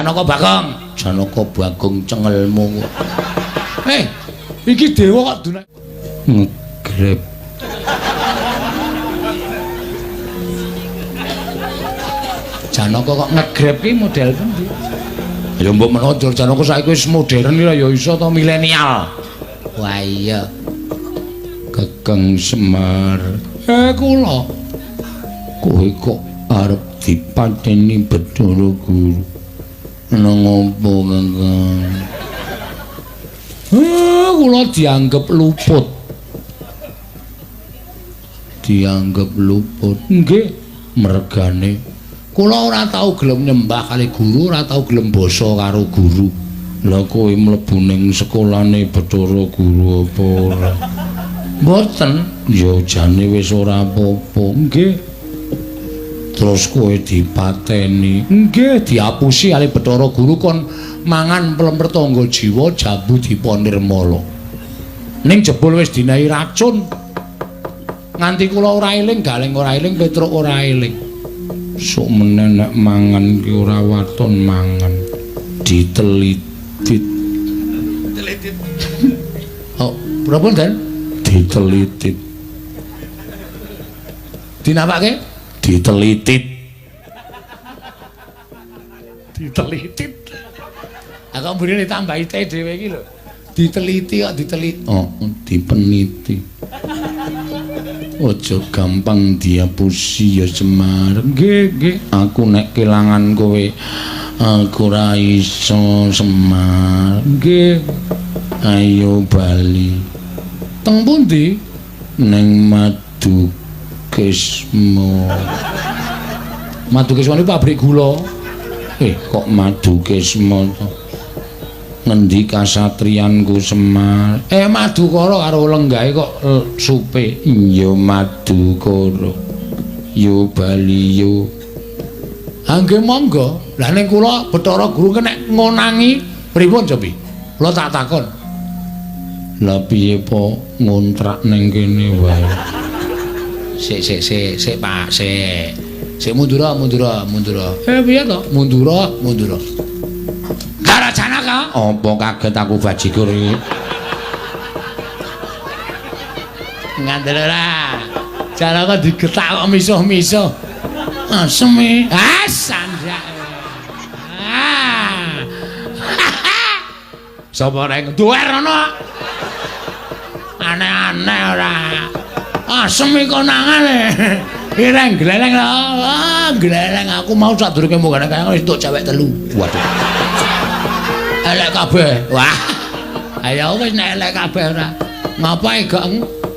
Janaka Bagong. Janaka Bagong cengelmu. Eh, iki dewa kok dunek ngegrep. Janaka kok ngegrep ki model pundi? Ya mbok menawa Janaka saiki wis modern ya iso to milenial. Wah iya. Kakang Semar. Eh kula. Kowe kok arep dipateni Bathara Guru. Nang opo, Kakang? Kula dianggep luput. Dianggep luput. Nggih, mergane kula ora tau gelem nyembah kali guru, ora tau gelem basa karo guru. Lah kowe mlebu ning sekolahane Bathara Guru apa ora? Mboten. Ya jane wis ora apa-apa. Nggih. Terus kowe dipateni. Nggih, diapusi kali Bathara Guru kon mangan pelem tangga jiwa jambu dipa nirmala. Ning jebul wis dinehi racun. Nganti kula ora eling, Galeng ora eling, Petruk ora eling. Sok meneh nek mangan ki ora waton mangan. Ditelitit. Ditelitit. Oh, berapa Den? Ditelitit. Dinapake? Ditelitit. Ditelitit. Aku mburine ditambahi T dhewe iki lho. Diteliti kok ditelit. Oh, dipeniti. Aja gampang diapusi ya Semar. Nggih, nggih. Aku nek kelangan kowe aku ora iso Semar. Nggih. Ayo bali. Teng pundi? Ning Madukisma. Madukisma niku pabrik gula. Eh, kok Madukisma to? Ngendi kasatriyanku Semar? Eh, Madukara karo lenggahe kok supe. Iya Madukara. Yo bali yo. Ha nggih monggo. Lah ning kula Bathara Guru nek ngonangi pripun cobi? Kula tak takon. Lah piye po ngontrak ning kene wae? Sik sik sik sik Pak, sik. Sik mundura mundura mundura. Eh piye to? Mundura mundura. Karo Janaka. Apa kaget aku bajigur iki? Ngandel ora. Janaka digetak kok misuh-misuh. Asem e. Ah sanjak. Ah. Sapa reng duwer ana? Aneh-aneh ora. Asem iki konangane. Ireng gleleng lho. Ah, gleleng aku mau sadurunge munggah kaya wis entuk cewek telu. Waduh. Elek kabeh. Wah. Ayo wis nek elek kabeh ora. Ngapae gak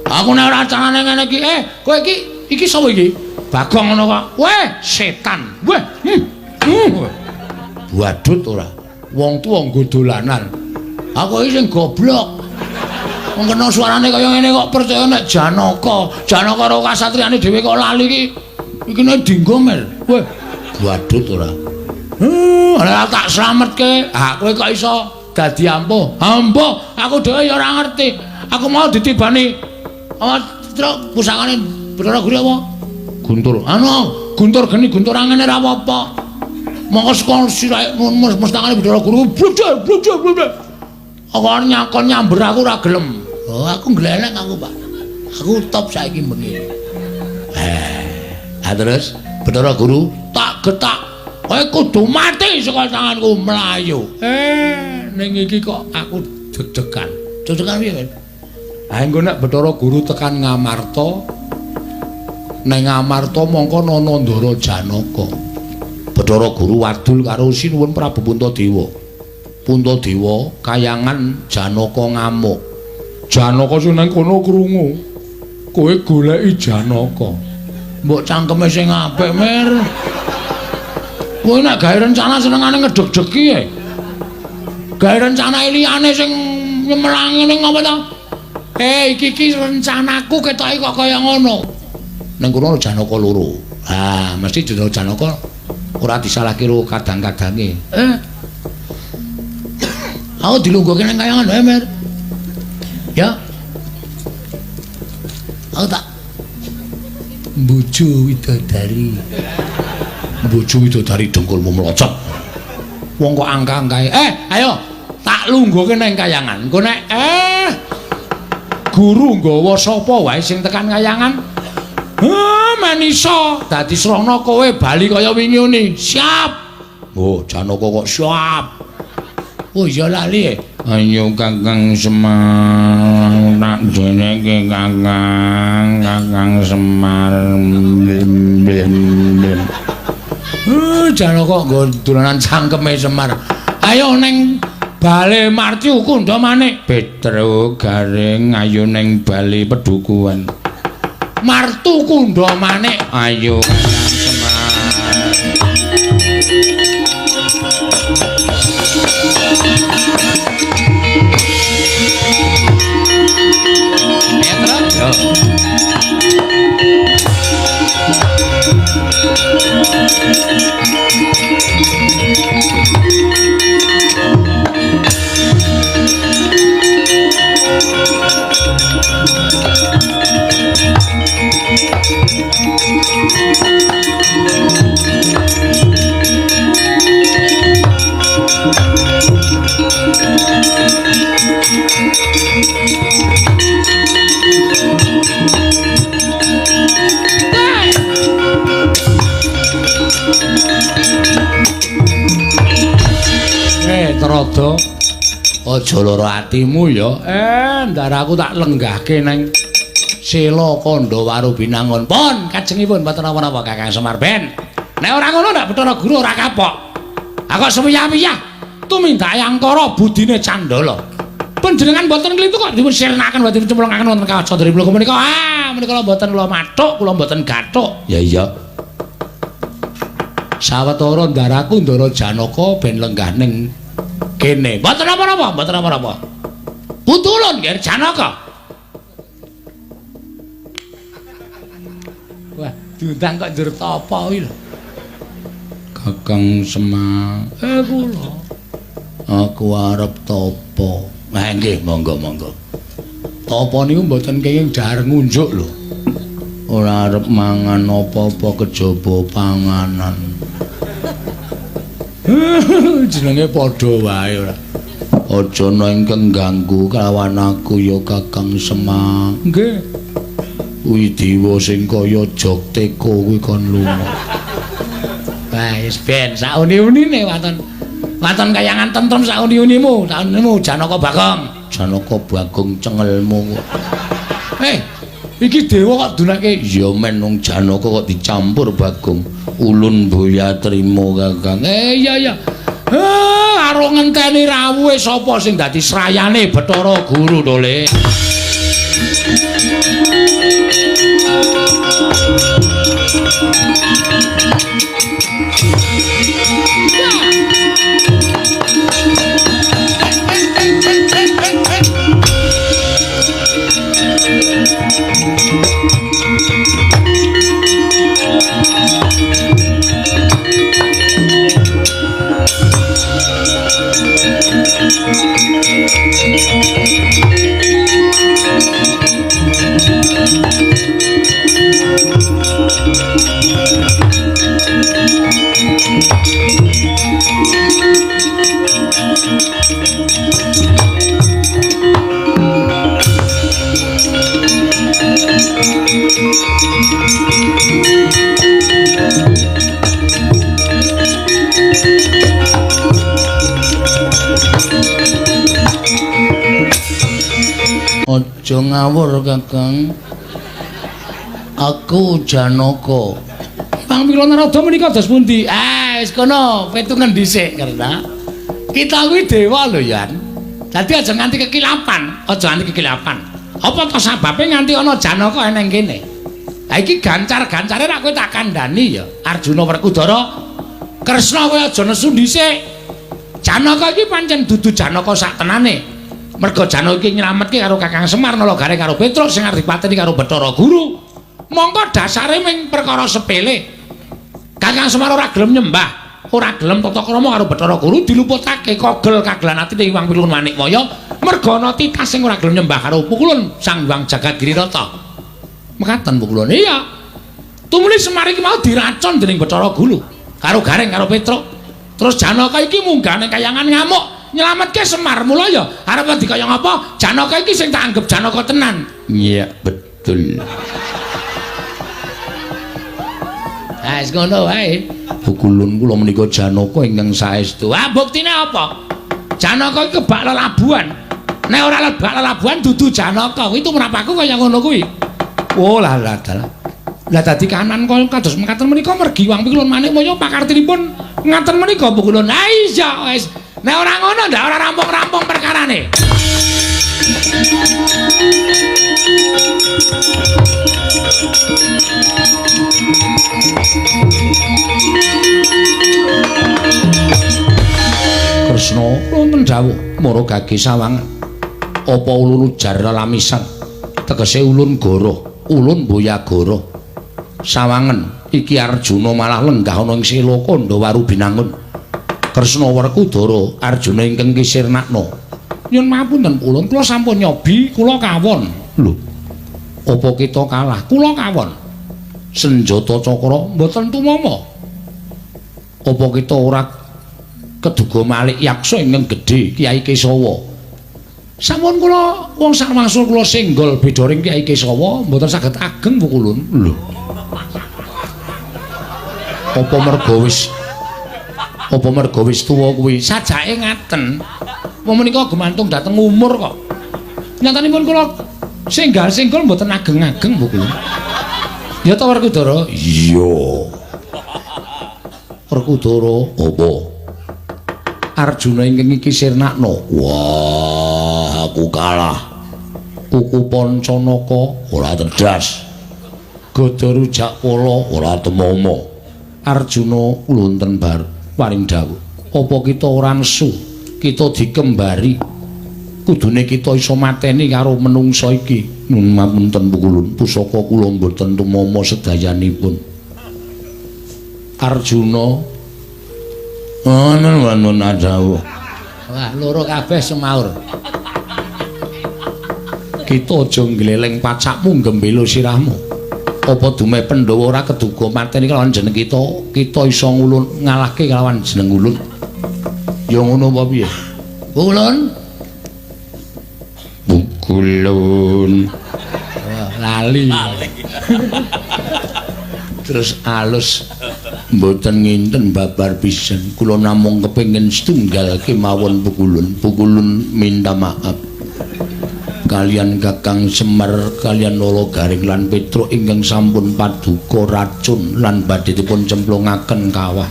aku nek ora carane ngene iki. Eh, kowe iki iki sapa iki? Bagong ngono kok. Weh, setan. Weh. Wadut ora. Wong tuwa nggo dolanan. Aku iki sing goblok. Wong kena suarane kaya ngene kok percaya nek Janaka. Janaka karo kasatriyane dhewe kok lali iki. Iki nek dinggo mel. Weh, wadut ora. Ora tak slametke. Ah, kowe kok iso dadi ampuh? Ampuh, aku dhewe ya ora ngerti. Aku mau ditibani. Apa truk pusakane Bathara Guru apa? Guntur. Anu, guntur geni, guntur angene ora apa-apa. Mongko saka sirahe mestangane Bathara Guru bludel bludel bludel. Aku nyakon nyamber aku ora gelem. Oh, aku gleleng aku, Pak. Aku top saiki bengi. Eh, ah terus Bathara Guru tak getak. Kowe kudu mati saka tanganku mlayu. Eh, ning iki kok aku deg-degan. Deg-degan piye, Men? Ha engko nek Bathara Guru tekan Ngamarta, ning Ngamarta mongko ana Ndara Janaka. Bathara Guru wadul karo Sinuwun Prabu Puntadewa. Puntadewa kayangan Janaka ngamuk. Janaka sing nang kono krungu. Kowe goleki Janaka. Mbok cangkeme sing apik, Mir. Kowe nek gawe rencana senengane ngedeg-degi e. Gawe rencana liyane sing nyemelangi ning apa ta? Eh, iki iki rencanaku ketoke kok kaya ngono. Ning kono Janaka loro. Ah, mesti Janaka ora disalahke karo kadang-kadange. Eh. Aku dilungguhke nang kayangan wae, Mir. Ya. Aku tak mbuju widodari. Mbuju widodari dengkulmu mlocot. Wong kok angka-angkae. Ayo tak lungguhke nang kayangan. Engko nek guru nggawa sapa wae sing tekan kayangan. Men iso dadi srana kowe bali kaya wingi uni. Siap. Oh, Janaka kok siap. Oh iya lali. Ayo Kakang Semar, tak jenenge Kakang, Kakang Semar. Janaka nggo dolanan cangkeme Semar. Ayo ning bale Marcu Kundha Manik. Petro Garing ayo ning bale pedukuhan. Martu Kundha Manik. Ayo Kakang Semar. Trada, aja lara atimu ya. Ndar aku tak lenggahke nang Sela Kandha Waru Binangun. Pun kajengipun mboten napa-napa Kakang Semar ben. Nek ora ngono ndak Bathara Guru ora kapok. Aku sewiyah-wiyah tumindake angkara budine Candala. Panjenengan mboten nglintu kok dipun sirnaken mboten cemplungaken wonten kawah Candra Bloko menika. Ah, menika mboten kula mathuk, kula mboten gathuk. Ya iya. Sawetara ndaraku Ndara Janaka ben lenggah ning kene. Mboten napa-napa, mboten napa-napa. Putu ulun nggih Janaka. Wah, diundang kok njur tapa kuwi lho. Kakang Semar. Kula. Aku arep tapa. Nah, nggih, monggo-monggo. Tapa niku mboten kenging dhahar ngunjuk lho. Ora arep mangan apa-apa kejaba panganan. Jenenge padha wae ora. Aja ana ingkang ganggu kawan aku ya Kakang Semar. Nggih. Kuwi dewa sing kaya jog teko kuwi kon lunga. Wah, wis ben sauni-unine waton. Waton kayangan tentrem sauni-unimu, saunimu Janaka Bagong. Janaka Bagong cengelmu kok. Iki dewa kok dunake. Ya men wong Janaka kok dicampur Bagong. Ulun boya trimo Kakang. Iya iya. Karo ngenteni rawuhe sapa sing dadi srayane Bathara Guru to, Le. Aja ngawur Kakang. Aku Janaka. Pang Pila Narada menika dos pundi? Wis kono petungen dhisik karena kita kuwi dewa lho Yan. Dadi aja nganti kekilapan, aja nganti kekilapan. Apa to sababe nganti ana Janaka eneng kene? Ha iki gancar-gancare rak kowe tak kandhani ya. Arjuna Werkudara, Kresna kowe aja nesu dhisik. Janaka iki pancen dudu Janaka sak tenane. Merga Janaka iki nyelametke karo Kakang Semar nala gareng karo Petruk sing arep dipateni karo Bathara Guru. Mongko dasare ming perkara sepele. Kakang Semar ora gelem nyembah, ora gelem tata krama karo Bathara Guru diluputake kogel kagelan atine Hyang Pilun Manikmaya merga ana titah sing ora gelem nyembah karo Pukulun Sang Hyang Jagat Girirata. Mekaten Pukulun. Iya. Tumuli Semar iki mau diracun dening Bathara Guru karo Gareng karo Petruk. Terus Janaka iki munggah ning kayangan ngamuk nyelametke Semar. Mula ya arep wedi kaya ngapa? Janaka iki sing tak anggap Janaka tenan. Iya, betul. Ha wis ngono wae. Pukulun kula menika Janaka ingkang saestu. Ah buktine apa? Janaka iki kebak lelabuhan. Nek ora lebak lelabuhan dudu Janaka. Kuwi tumrapku kaya ngono kuwi. Oh lah lah dalah. Lah dadi kanan kaya kados mekaten menika mergi Wang Pikulun Manikmaya pakartinipun ngaten menika Pukulun. Ha iya wis. Nek ora ngono ndak ora rampung-rampung perkarane. Kresna wonten dawuh mara gage sawangan. Apa ulun ujar lelamisan? Tegese ulun goroh, ulun boya goroh. Sawangen iki Arjuna malah lenggah ana ing Sela Kandha Binangun. Kresna Werkudara Arjuna ingkang kisirnakna. Nyuwun mapunten ulun, kula sampun nyobi, kula kawon. Lho, apa kita kalah? Kula kawon. Senjata cakra mboten tumama. Apa kita ora keduga malik yaksa ingkang gedhe Kyai Kesawa? Sampun kula wong sakwangsul kula senggol bedoring Kyai Kesawa mboten saged ageng pukulun. Lho. Apa merga wis tuwa kuwi? Sajake ngaten. Wong menika gumantung dhateng umur kok. Nyatanipun kula senggal-senggol mboten ageng-ageng pukulun. Ya ta Werkudara? Iya. Werkudara apa? Arjuna ingkang iki sirnakna. Wah, aku kalah. Kuku Pancanaka ora tedas. Gada Rujakpala ora temama. Arjuna wonten bar paring dawuh. Apa kita ora nesu? Kita dikembari. Kudune kita iso mateni karo menungsa iki. Nun mapunten pukulun, pusaka kula mboten tumama sedayanipun. Arjuna ana dawuh. Wah, loro kabeh semaur. Kita aja ngleleng pacakmu gembelo sirahmu. Apa dumeh Pandhawa ora keduga mateni kelawan jeneng kita, kita iso ngulun ngalahke kelawan jeneng ulun. Ya ngono apa piye? Ulun. Pukulun. Wah, lali. Terus alus mboten nginten babar pisan. Kula namung kepengin setunggal kemawon pukulun. Pukulun minta maaf kalian Kakang Semar kalian Lolo Garing lan Petruk ingkang sampun paduka racun lan badhe dipun cemplungaken kawah.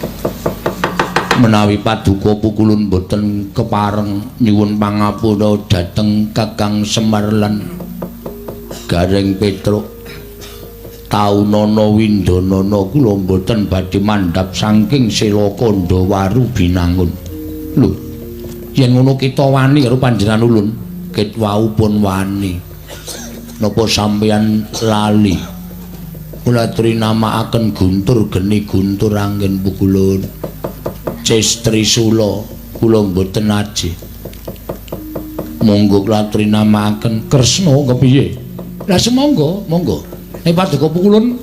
Menawi paduka pukulun boten kepareng nyuwun pangapura dhateng Kakang Semar lan Gareng Petruk. Taunana windanana kula mboten badhe mandhap saking Sela Kandha Binangun. Lho, yen ngono kita wani karo panjenengan ulun. Ket wau pun wani. Napa sampeyan lali? Kula trinamakaken guntur geni guntur angin pukulun. Ces Trisula kula mboten aji. Monggo kula trinamakaken Kresna kepiye? Lah semonggo, monggo. Nek paduka pukulun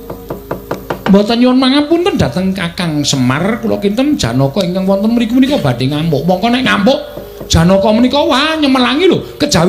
mboten nyuwun mangapunten dhateng Kakang Semar, kula kinten Janaka ingkang wonten mriku menika badhe ngamuk. Mongko nek ngamuk Janaka menika wah nyemelangi lho, kejawi